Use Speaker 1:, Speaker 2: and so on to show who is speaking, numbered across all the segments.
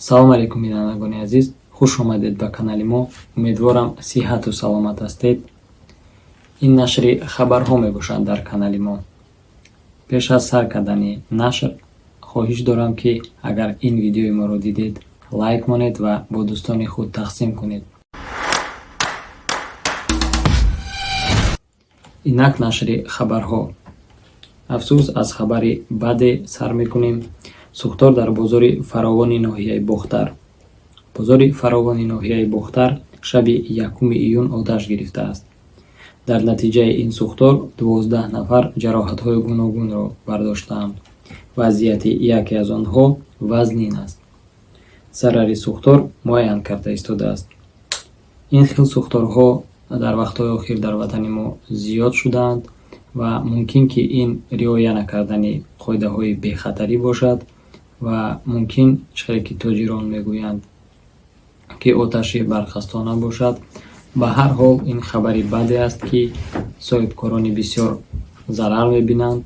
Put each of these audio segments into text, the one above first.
Speaker 1: Салом алейкум, бинандагони азиз, хуш омадед ба канали мо. Умедворам, сиҳату саломат ҳастед. Ин нашри хабарҳо мебошад дар канали мо. Пеш аз сар кардани нашр хоҳиш дорам, ки агар ин видеои моро дидед, лайк монед ва бо дӯстони худ тақсим кунед. Инак нашри хабарҳо. Афсӯс, аз хабари баде сар мекунем. Сӯхтор дар бозори Фаровони ноҳияи Бохтар. Бозори Фаровони ноҳияи Бохтар шаби 1 июн оташ гирифтааст. Дар натиҷаи ин сӯхтор 12 нафар ҷароҳатҳои гуногунро бардоштаанд. Вазъияти яке аз онҳо вазнин аст. Зарари сӯхтор муайян карда истодааст. Ин хел сӯхторҳо дар вақтҳои охир дар ватани мо зиёд шудаанд ва мумкин, ки ин риоя накардани қоидаҳои бехатарӣ бошад ва мумкин, чӣ ки тоҷирон мегӯянд, ки оташи барқастона бошад. Ба ҳар ҳол, ин хабари баде аст, ки соҳибкорони бисёр зарар мебинанд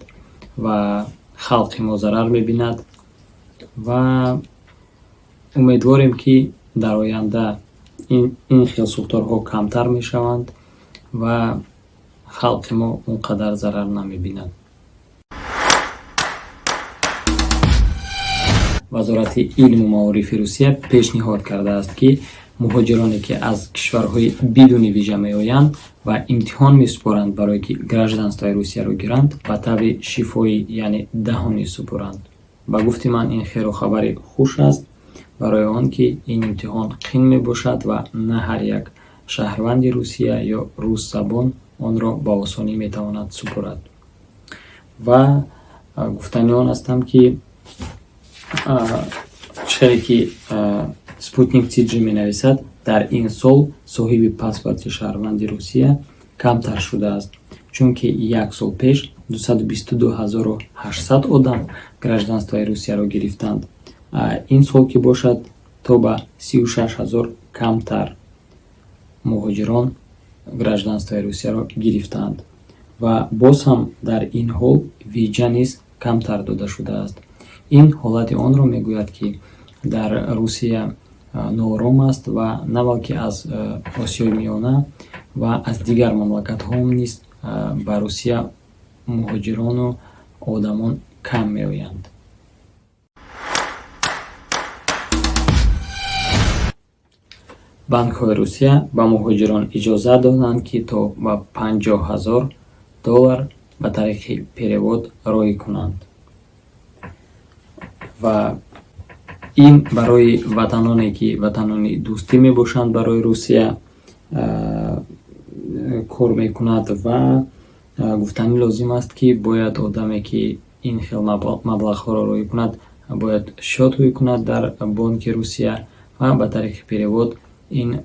Speaker 1: ва халқи мо зарар мебинад, ва умедворем, ки дар оянда ин хел сӯхторҳо камтар мешаванд ва халқи мо он қадар зарар намебинад. Вазорати илму маорифи Русия пешниҳод кардааст, ки муҳоҷироне, ки аз кишварҳои бидуни виза меоянд ва имтиҳон месупоранд, барое ки гражданствои Русияро гиранд, ба таври шифоӣ, яъне даҳонӣ супоранд. Ба гуфти ман, ин хело хабари хуш аст, барои он ки ин имтиҳон қин мебошад ва на ҳар як шаҳрванди Русия ё русзабон онро ба осонӣ метавонад супорад. Ва гуфтани он ҳастам, ки чӣ ки Спутник TG менависад, дар ин сол соҳиби паспорти шаҳрванди Русия камтар шудааст, чунки як сол пеш 222 800 одам гражданствои Русияро гирифтанд. Ин сол ки бошад, то ба 36 ҳазор камтар муҳоҷирон гражданствои Русияро гирифтаанд ва боз ҳам дар ин ҳол виҷа низ камтар дода шудааст. Ин ҳолати онро мегӯяд, ки дар Русия ноором аст ва на балки аз Осиёи Миёна ва аз дигар мамлакатҳо низ ба Русия муҳоҷирону одамон кам меоянд. Банкҳои Русия ба муҳоҷирон иҷозат доданд, ки то ба 50 ҳазор доллар ба тариқи перевод роӣ кунанд, ва ин барои ватаноне, ки ватанони дӯстӣ мебошанд, барои Русия кор мекунад. Ва гуфтанӣ лозим аст, ки бояд одаме, ки ин хел маблағҳоро роӣ кунад, бояд счёт ҳуй кунад дар бонки Русия ва ба тариқи перевод ин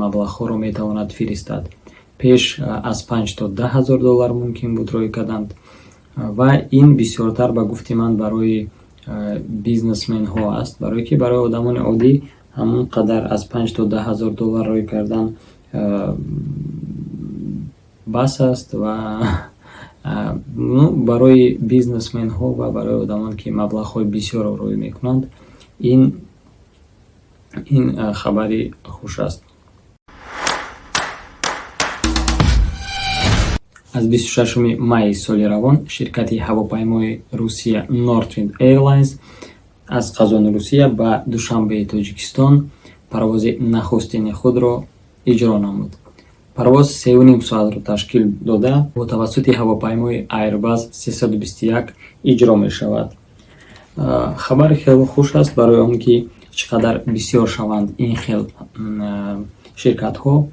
Speaker 1: маблағҳоро метавонад фиристад. Пеш аз 5 то 10 ҳазор доллар мумкин буд роӣ карданд, ва ин бисёртар, ба гуфти ман, барои бизнесменҳо аст, барое ки барои одамони оддӣ ҳамон қадар аз 5 то 10 ҳазор доллар роӣ кардан бас аст. Ва барои бизнесменҳо ва барои одамон, ки маблағҳои бисёрро роӣ мекунанд, ин хабари хуш аст. Аз 26 майи соли равон ширкати ҳавопаймои Русия Nordwind Airlines аз Қазони Русия ба Душанбеи Тоҷикистон парвози нахустини худро иҷро намуд. Парвоз 3,5 соатро ташкил дода, бо тавассути ҳавопаймои Airbus 321 иҷро мешавад. Хабари хело хуш аст, барои он ки чӣ қадар бисёр шаванд ин хел ширкатҳо,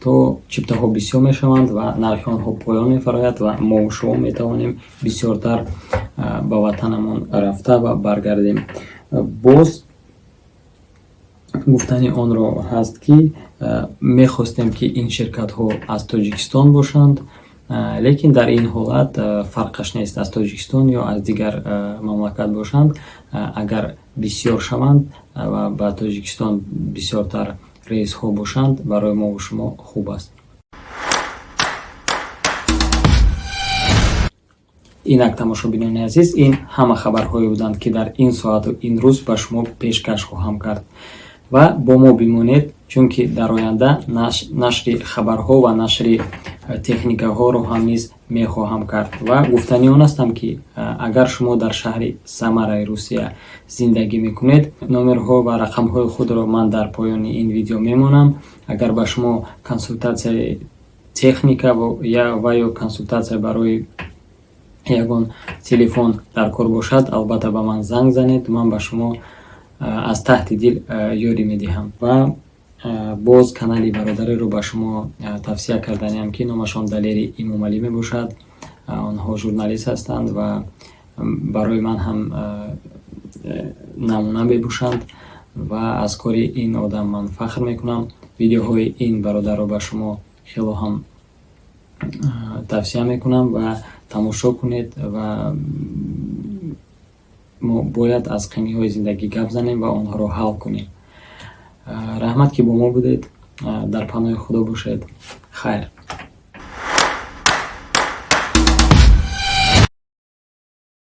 Speaker 1: то чиптаҳо бисёр мешаванд ва нархи онҳо поён мефарояд ва мо шумо метавонем бисёртар ба ватанамон рафта ва баргардем. Боз гуфтани онро ҳаст, ки мехостем, ки ин ширкатҳо аз Тоҷикистон бошанд, лекин дар ин ҳолат фарқаш нест, аз Тоҷикистон ё аз дигар мамлакат бошанд. Агар бисёр шаванд ва ба Тоҷикистон бисёртар рейсҳо бошанд, барои мову шумо хуб аст. Инак, тамошобинони азиз, ин ҳама хабарҳое буданд, ки дар ин соату ин рӯз ба шумо пешкаш хоҳам кард. Ва бо мо бимонед, чунки дар оянда нашри хабарҳо ва нашри техникаҳоро ҳам низ мехоҳам кард. Ва гуфтани он ҳастам, ки агар шумо дар шаҳри Самараи Русия зиндагӣ мекунед, номерҳо ва рақамҳои худро ман дар поёни ин видео мемонам. Агар ба шумо консултатсияи техника ва ё консултатсия барои ягон телефон дар кор бошад, албатта, ба ман занг занед, ман ба шумо аз таҳти дил ёрӣ медиҳам. Ва боз канали бародареро ба шумо тавсия карданиам, ки номашон Далери Имомалӣ мебошад. Онҳо журналист ҳастанд ва барои ман ҳам намуна мебошанд ва аз кори ин одам ман фахр мекунам. Видеоҳои ин бародарро ба шумо хело ҳам тавсия мекунам ва тамошо кунед. Ва мо бояд аз қийиниҳои зиндагӣ гап занем ва онҳоро ҳал кунем. Раҳмат, ки бо мо будед. Дар паноҳи Худо бошед. Хайр.